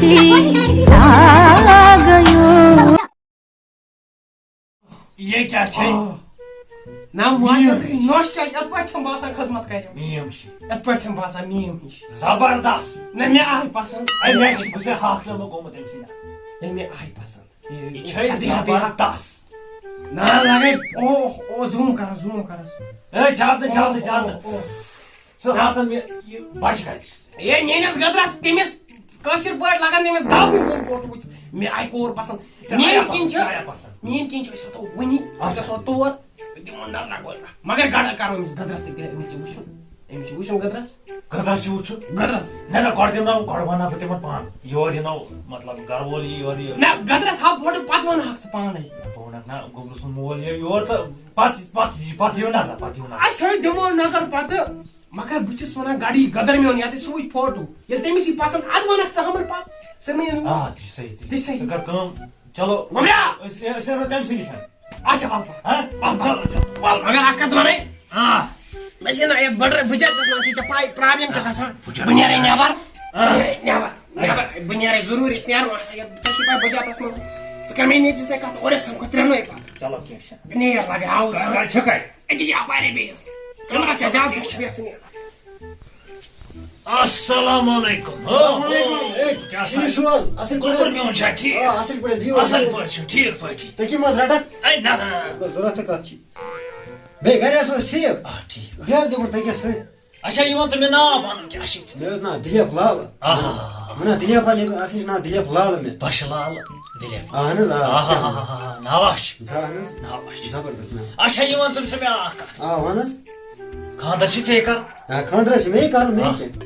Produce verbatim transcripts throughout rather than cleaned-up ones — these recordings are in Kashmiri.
آ گیو۔ یہِ کیٛاہ چھے؟ نہ، ماجہِ ہُنٛد نوش کیٛاہ، یِتھ پٲٹھۍ چھَم باسان خدمت کَرٮ۪م۔ میٖم چھِ۔ یِتھ پٲٹھۍ چھَم باسان میٖم ہِش۔ زبردست۔ نہ، مےٚ آے پسنٛد۔ اے، مےٚ چھِ، بہٕ چھُسے ہاکھ لمبہٕ گوٚمُت أمۍ سٕے اَتھِ۔ ہے، مےٚ آے پسنٛد۔ یہِ چھے اَدٕ ہا بیٚیہِ ہا۔ زبردست۔ نہ، لگے، او، او، zoom کرس، zoom کرس۔ اے، زیادٕ، زیادٕ، او، زیادٕ۔ او، او۔ ژٕ واتان مےٚ یہِ بچہٕ گرِ چھِ۔ ہے، میٲنِس گدرس، تٔمِس کٲشِر پٲٹھۍ لگان تٔمِس دَب، یِم زَن فوٹو وٕچھ۔ مےٚ آیہِ کور پسنٛد۔ ژےٚ میٲنۍ آیا کِنۍ پسنٛد، چھُ، ژےٚ آیا پسنٛد؟ میٲنۍ کِنۍ چھُ، أسۍ واتو وٕنی، اچھا۔ أسۍ واتو تور، دِمو نظرا گوٚژھ۔ مگر گۄڈٕ کرو أمِس گدرس تہِ گرٛ-، أمِس تہِ وٕچھُن۔ أمِس چھُ وٕچھُن گدرس۔ گدرس چھُ وٕچھُن؟ گدرس۔ نہ، نہ، گۄڈٕ دِمہٕ ناو، گۄڈٕ وَنہٕ ہا بہٕ تِمن پانہٕ۔ یورٕ یِنو، مطلب، گرٕ وول یی یورٕ یورٕ۔ نہ، گدرس ہاو گۄڈٕ، پتہٕ وَنہٕ ہاکھ ژٕ پانے۔ بہٕ وَنکھ نہ، گوٚبرٕ سُنٛد مول یی یور تہٕ پتہٕ، پتہٕ، پتہٕ یِیِو نظر، پتہٕ یِیِو نظر۔ اچھا، دِمو نظر پتہٕ۔ مگر بہٕ چھُس وَنان، گۄڈٕ یی گدر میون، ییٚتہِ سُہ وٕچھ فوٹو۔ ییٚلہِ تٔمِس یی پسنٛد، اَدٕ وَنَکھ ژٕ ہَمَن پَتہٕ۔ ژٕ مہٕ یِن۔ آ، تہِ چھُ صحیح، تہِ چھُ تہِ صحیح۔ صحیح۔ ژٕ کر کٲم، چلو، گۄبرا! أسۍ، أسۍ نیرو تٔمۍ سٕے نِش۔ اچھا، وَل پَتہٕ۔ ہہ؟ وَل، چلو، چلو۔ وَل، مگر اَکھ کَتھ وَنَے۔ آ۔ مےٚ چھِنہ یَتھ بٔڈ-، بٕجَتَس منٛز چھِ ژےٚ پَے، problem چھِ گژھان۔ بٕجَت۔ بہٕ نیرَے نٮ۪بَر۔ آ۔ نٮ۪بَر، نٮ۪بَر۔ بہٕ نیرَے ضروٗری، ییٚتہِ نیرُن آسان۔ یَتھ، ژےٚ چھِ پَے بٕجَتَس منٛز۔ ژٕ کَر مےٚ نیٚچوِس سۭتۍ کَتھ، اورٕ یَتھ سَمکھو ترٛٮ۪نوَے پَتہٕ۔ چلو، کینٛہہ چھُنہٕ۔ نیر لَگہٕ ہاوُس۔ ژٕ کَتہِ چھُکھ اَتہِ؟ أتی چھِ اَپارے بِہِتھ۔ کَمرَس چھےٚ زیادٕ وٕچھ، بیٚہہ ژٕ نیر۔ السلام علیکم۔ السلام علیکم۔ ہے، کیٛاہ سا؟ ٹھیٖک چھِو حظ؟ اَصٕل پٲٹھۍ گوٚبُر حظ؟ میون چھا ٹھیٖک؟ آ، اَصٕل پٲٹھۍ حظ۔ بِہِو حظ، اَصٕل بِہِو۔ پٲٹھۍ چھِو، ٹھیٖک پٲٹھۍ۔ تُہۍ کَمہِ منٛز رَٹَکھ؟ اے، نہ، نہ، نہ، نہ۔ بَس ضوٚرَتھ تہٕ کَتھ چھِ؟ آ، ٹھیٖک۔ بیٚیہِ حظ دِمو تۄہہِ کیٛاہ سۭتۍ؟ اچھا، یہِ وَن تہٕ مےٚ ناو پَنُن کیٛاہ چھُے ژےٚ؟ مےٚ حظ ناو دِلیپ لال۔ آہا۔ مےٚ ناو دِلیپ لال، ییٚمِس اَصلی چھُ ناو دِلیپ لال مےٚ۔ بَشہٕ لال دِلیپ۔ اَہَن حظ، آ، اَصلی ناو۔ آہا، ناوا چھُ۔ اَہَن حظ۔ ناوا چھُ۔ زبردست ناو۔ اچھا، یہِ وَن تہٕ ژٕ مےٚ اَکھ کَتھ۔ آ، وَن حظ۔ خانٛدر چھُے ژےٚ کَرُن؟ آ، خانٛدر حظ چھُ مےٚ کَرُن، مےٚ آ۔ کیٛاہ؟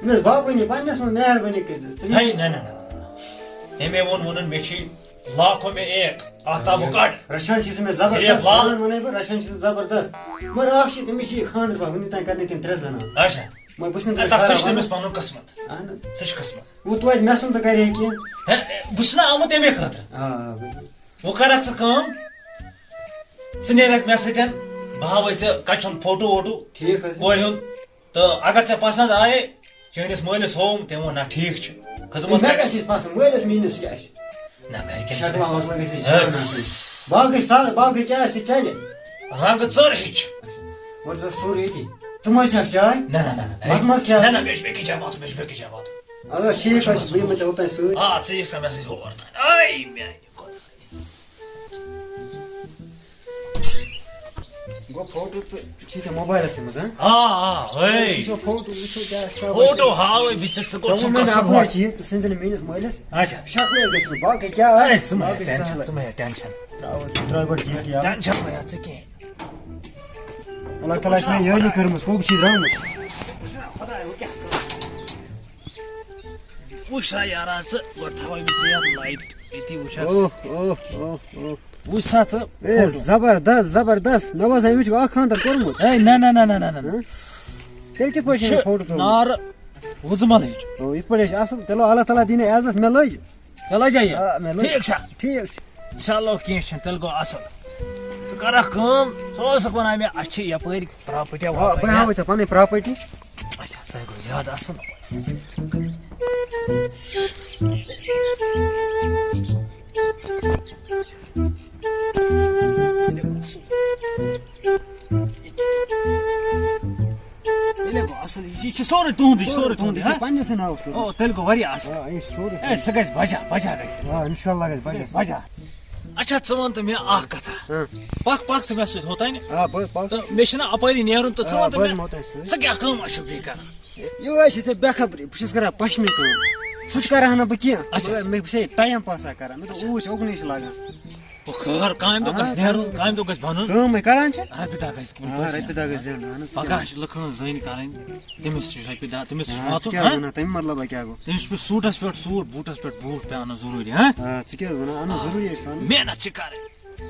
مےٚ ٲس باپٲنی پنٛنِس منٛز مہربٲنی کٔرِتھ۔ ژٕ ہے، نہ، نہ، نہ، نہ، نہ۔ تٔمۍ ووٚن، ووٚنُن، مےٚ چھُے لاکھوں میں ایک، اَکھ تھاو بہٕ کَڑ۔ رَچھان چھِ ژٕ مےٚ زبردست، دِلیپ لال۔ وَنان وَنَے بہٕ، رَچھان چھِ ژٕ زبردست۔ مگر اَکھ چیٖز، أمِس چھِ یہِ خانٛدر پَتہٕ وٕنیُک تام کَرنٕے تٔمۍ ترٛےٚ زَنان۔ اچھا۔ مگر بہٕ چھُس نہٕ ہے، تٔمِس تَتھ سُہ چھُ شراب تٔمِس وَنان۔ پَنُن قٕسمت۔ اَہَن حظ۔ سُہ چھُ قٕسمت۔ وۄنۍ توتہِ مےٚ سُنٛد تہٕ کَرِ ہے کینٛہہ۔ ہے، بہٕ چھُس نہ آمُت تَمے خٲطرٕ۔ آ، آ، بِلکُل۔ وۄنۍ کَرَکھ ژٕ کٲم، ژٕ نیرَکھ مےٚ سۭتۍ، بہٕ ہاوَے ژےٚ کَتہِ چھُن فوٹو ووٹو ٹھیٖک حظ چھُ۔ کورِ ہُنٛد۔ تہٕ اگر ژےٚ پسنٛد آیے، چٲنِس مٲلِس ہووُم، تٔمۍ ووٚن، "نہ، ٹھیٖک چھُ۔ خدمت مےٚ کر۔" گژھِ یہِ پسنٛد، مٲلِس میٛٲنِس کیٛاہ چھِ؟ نہ، گرِکٮ۪ن شکلہ گژھِ وکلہ پسنٛد۔ گژھِ ہے۔ جان آسٕنۍ۔ باقٕے سا-، باقٕے کیٛاہ آسہِ، چلہِ۔ رنٛگہٕ ژٔر ہِچ۔ وۄنۍ چھُ سورُے ییٚتی۔ ژٕ ما چکھ چاے؟ نہ، نہ، نہ، نہ، نہ۔ مَتھ منٛز کیٛاہ نہ، آسہِ؟ نہ، مےٚ چھُ، مےٚ کیٛاہ واتُن، مےٚ چھُ، مےٚ کیٛاہ واتُن۔ اَدٕ حظ، ٹھیٖک حظ چھُ، بہٕ یِمَے ژےٚ اوٚتام سۭتۍ۔ آ، ژٕ یہِ سا مےٚ سۭتۍ ہور تام۔ آے میٛانہِ خۄدایہِ۔ گوٚو فوٹو تہٕ چھِ ژےٚ موبایلَس منٛز، ہاں؟ آ، آ، ہے۔ وٕچھو فوٹو، وٕچھو کیٛاہ چھا۔ فوٹو ہاوَے بہٕ ژےٚ، ژٕ ژےٚ کوٚت ووٚن چھُکھ مےٚ گژھُن اَکُے وۄنۍ؟ چیٖز، ژٕ سٕنٛزِ نہٕ میٛٲنِس مٲلِس اچھا۔ شکلٕے گٔژھ نہٕ، باقٕے کیٛاہ اے، آسہِ؟ ژٕ مہ ہےٚ باقٕے چھِ ٹٮ۪نشَن، سہلٕے۔ ژٕ مہ ہےٚ ٹٮ۪نشَن۔ ترٛاو، ترٛاو گۄڈٕ ٹھیٖک یہِ۔ ٹٮ۪نشَن مہ ہےٚ ژٕ کِہیٖنۍ۔ اللہ تعالیٰ چھِ مےٚ یٲری کٔرمٕژ، کوٚب چھِ درٛامُت؟ وٕچھ سا یارا ژٕ، گۄڈٕ تھاوَے بہٕ ژےٚ یَتھ لایِٹ أتی، وٕچھ حظ۔ اوہ، اوہ، اوہ، اوہ۔ وٕچھ سا ژٕ اے، فوٹو۔ زبردست، زبردست۔ مےٚ باسان، أمِس چھُ اکھ خانٛدر کوٚرمُت۔ اے، نہ، نہ، نہ۔ ہہ؟ تیٚلہِ کِتھ پٲٹھۍ چھُ یہِ چھِ فوٹو تُلمُت؟ نارٕ وُزمَلٕچ۔ او، یِتھ پٲٹھۍ چھِ اَصٕل۔ چلو، اللہ تعالیٰ دِیِنَے عزت، مےٚ لٔج۔ ژےٚ لَجے یہِ؟ آ، مےٚ لٔج۔ ٹھیٖک چھا؟ ٹھیٖک چھُ۔ چلو، کینٛہہ چھُنہٕ، تیٚلہِ گوٚو اَصٕل۔ ژٕ کَرَکھ کٲم، ژٕ اوسُکھ وَنان مےٚ، اَسہِ چھِ یَپٲرۍ پراپرٹی آ، بہٕ واپرٹی۔ ہاوَے ژےٚ پَنٕنۍ پراپرٹی۔ اچھا، سُہ ہے گوٚو زیادٕ اَصٕل۔ ییٚلہِ گوٚو اَصٕل، یہِ چھِ، یہِ چھِ سورُے تُہُنٛدُے، یہِ چھِ سورُے تُہُنٛدُے، یہِ چھِ ہا؟ پنٛنِسٕے ناوَس پٮ۪ٹھ۔ او، تیٚلہِ گوٚو واریاہ اَصٕل۔ آ، یہِ چھِ سورُے ہے، سُہ گژھِ بجا، بجا گژھِ۔ آ، اِنشاءاللہ گژھِ بجا۔ بجا۔ اچھا، ژٕ وَن تہٕ مےٚ اَکھ کَتھا۔ ہاں۔ پَکھ، پَکھ ژٕ مےٚ سۭتۍ ہوٚتانۍ۔ آ، بہٕ پَکھ۔ تہٕ مےٚ چھِنہ اَپٲری نیرُن تہٕ ژٕ آ، وَن تہٕ بہٕ مےٚ، حظ یِمہٕ ہوٚتانۍ سۭتۍ۔ ژٕ کیٛاہ کٲم چھُکھ بیٚیہِ کَران؟ یہِ حظ چھِ ژےٚ بے خبری، بہٕ چھُس کَران پشمیٖن کٲم۔ ژٕ چھِ کَران ہا بہٕ کینٛہہ۔ اچھا۔ مگر مےٚ، بہٕ چھُسے ٹایم پاسا کَران، مےٚ دوٚپ، اچھا۔ اوٗرۍ چھِ اُکنُے چھِ لاگان۔ وۄنۍ خٲر، کامہِ دۄہ آ، گژھِ نیرُن، کامہِ دۄہ گژھِ بَنُن۔ کٲم ہے کَران چھِ۔ رۄپیہِ دَہ گژھِ کُنہِ آ، پٲٹھۍ رۄپیہِ دَہ زینُن۔ گژھِ زینُن، اَہَن حظ، ژٕ کیٛاہ پَگاہ وَنان؟ چھِ لُکہٕ ہٕنٛز زٔنۍ کَرٕنۍ، تٔمِس چھُ رۄپیہِ دَہ، تٔمِس چھُ آ، ژٕ واتُن، کیٛاہ ہا؟ وَنان؟ تَمہِ مطلبہ کیٛاہ گوٚو؟ تٔمِس چھُ سوٗٹَس پٮ۪ٹھ سوٗٹ، بوٗٹَس پٮ۪ٹھ بوٗٹ پٮ۪وان اَنُن ضروٗری، ہا؟ آ، ژٕ کیٛاہ حظ وَنان؟ اَنُن آ۔ ضروٗری چھُ اَنُن۔ محنت چھِ کَرٕنۍ۔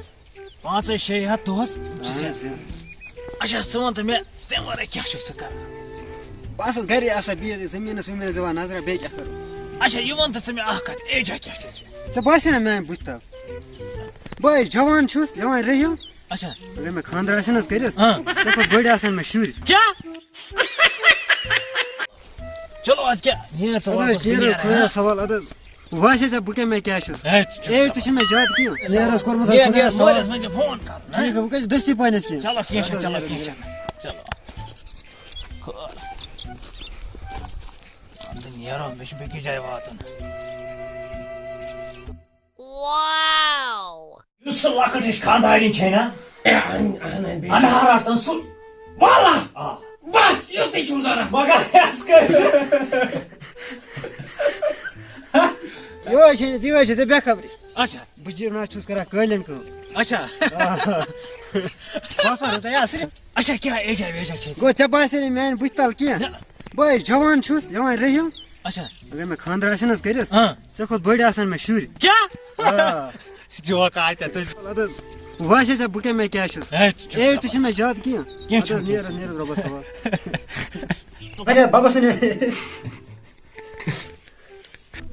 پانٛژَے شےٚ ہَتھ دۄہَس چھِ اَہَن زینُن۔ حظ، زینُن۔ اچھا، ژٕ وَن تہٕ مےٚ، تَمہِ وَرٲے کیٛاہ چھُکھ ژٕ کَران؟ بہٕ آسَس گَرے آسان بِہِتھ، زٔمیٖنَس وٕمیٖنَس دِوان نظرہ، بیٚیہِ کیٛاہ کَرٕ؟ اچھا، یہِ وَن تہٕ ژٕ مےٚ اَکھ کَتھ، ایجا کیٛاہ چھےٚ ژےٚ؟ ژےٚ باسے نہ میٛانہِ بٕتھِ تَل؟ بہٕ ہے جوان چھُس، جوان رٔحیٖم۔ اچھا۔ اگر مےٚ خانٛدر آسہِ نہ حظ کٔرِتھ، ہاں۔ ژےٚ کھۄتہٕ بٔڑۍ آسَن مےٚ شُرۍ۔ کیٛاہ؟ چلو، اَدٕ کیٛاہ؟ نیر ژٕ اَدٕ حظ، وَلہٕ، نیر حظ، خۄدایَس حوالہٕ، اَدٕ حظ۔ وۄنۍ آسہِ ژےٚ بہٕ کَمہِ آیہِ کیٛاہ چھُس؟ ہے، ژٕ چھُکھ اے، ژٕ چھِ مےٚ زیادٕ کینٛہہ۔ نیر حظ کوٚرمُت حظ نیر، نیر، خۄدایَس حوالہٕ۔ مٲلِس منٛز چھِ فون کَرُن، ہہ؟ ٹھیٖک حظ، وۄنۍ گژھِ دٔستی پَہنَس کینٛہہ۔ چلو، کینٛہہ چھُنہٕ، اَدٕ حظ، چلو، نیر حظ، کینٛہہ نیر۔ چھُنہٕ۔ چلو۔ اَدٕ نیرو، مےٚ چھُ بیٚکِس جایہِ واتُن۔ یُس سُہ لۄکٕٹ ہِش خانٛدارِنۍ چھے نا، اے، اہن، اہن، اہن، بیٚیہِ اَنہار رَٹان سُہ۔ واللہ۔ آ۔ بس، یُتُے چھُم ضروٗرت۔ مگر یَس کٔرۍ۔ یِہوٚے چھے نہٕ، یِہوٚے چھے ژےٚ بے خبری۔ اچھا۔ بہٕ جِناب چھُس کران قٲلیٖن کٲم۔ اچھا۔ آ۔ بس، بس، تۄہہِ آسہِ۔ اچھا، کیٛاہ ایجا ویجا چھے ژےٚ؟ گوٚو، ژےٚ باسے نہٕ میٛانہِ بُتھِ تل کینٛہہ۔ نہ۔ بہٕ ہَے جوان چھُس، جوان رٔحیٖم۔ اچھا۔ اگر مےٚ خانٛدر آسہِ نہٕ حظ کٔرِتھ، ہاں۔ ژےٚ کھۄتہٕ بٔڑۍ آسَن مےٚ شُرۍ۔ کیٛاہ؟ آ۔ جوک آے ژےٚ، ژٕ۔ اَدٕ حظ، وۄنۍ آسہِ ژےٚ بہٕ کیٛاہ، مےٚ کیٛاہ چھُس؟ ہے، ژٕ چھُکھ اے، ژٕ چھِ مےٚ زیادٕ کینٛہہ۔ کینٛہہ اَدٕ حظ، چھُنہٕ، نیر حظ، نیر حظ، رۄبَس حوالہٕ۔ اَدٕ حظ، بَبَس وَنہِ۔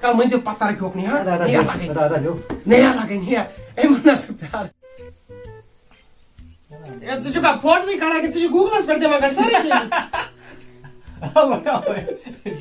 کَر مٔنٛزِم پَتھر کھیوٚکھ نہٕ، ہا؟ اَدٕ، اَدٕ، نیر اَدٕ، لَگٕنۍ۔ اَدٕ، اَدٕ، اَدٕ۔ نیر لَگٕنۍ، نیر۔ أمۍ ووٚن نہ سُہ پیار۔ اے، ژٕ چھُکھا فوٹوٕے کڑان کِنہٕ ژٕ چھُکھ Google-س پٮ۪ٹھ دِوان گۄڈٕ سٲرٕے چیٖز؟ اَوے، اَوے۔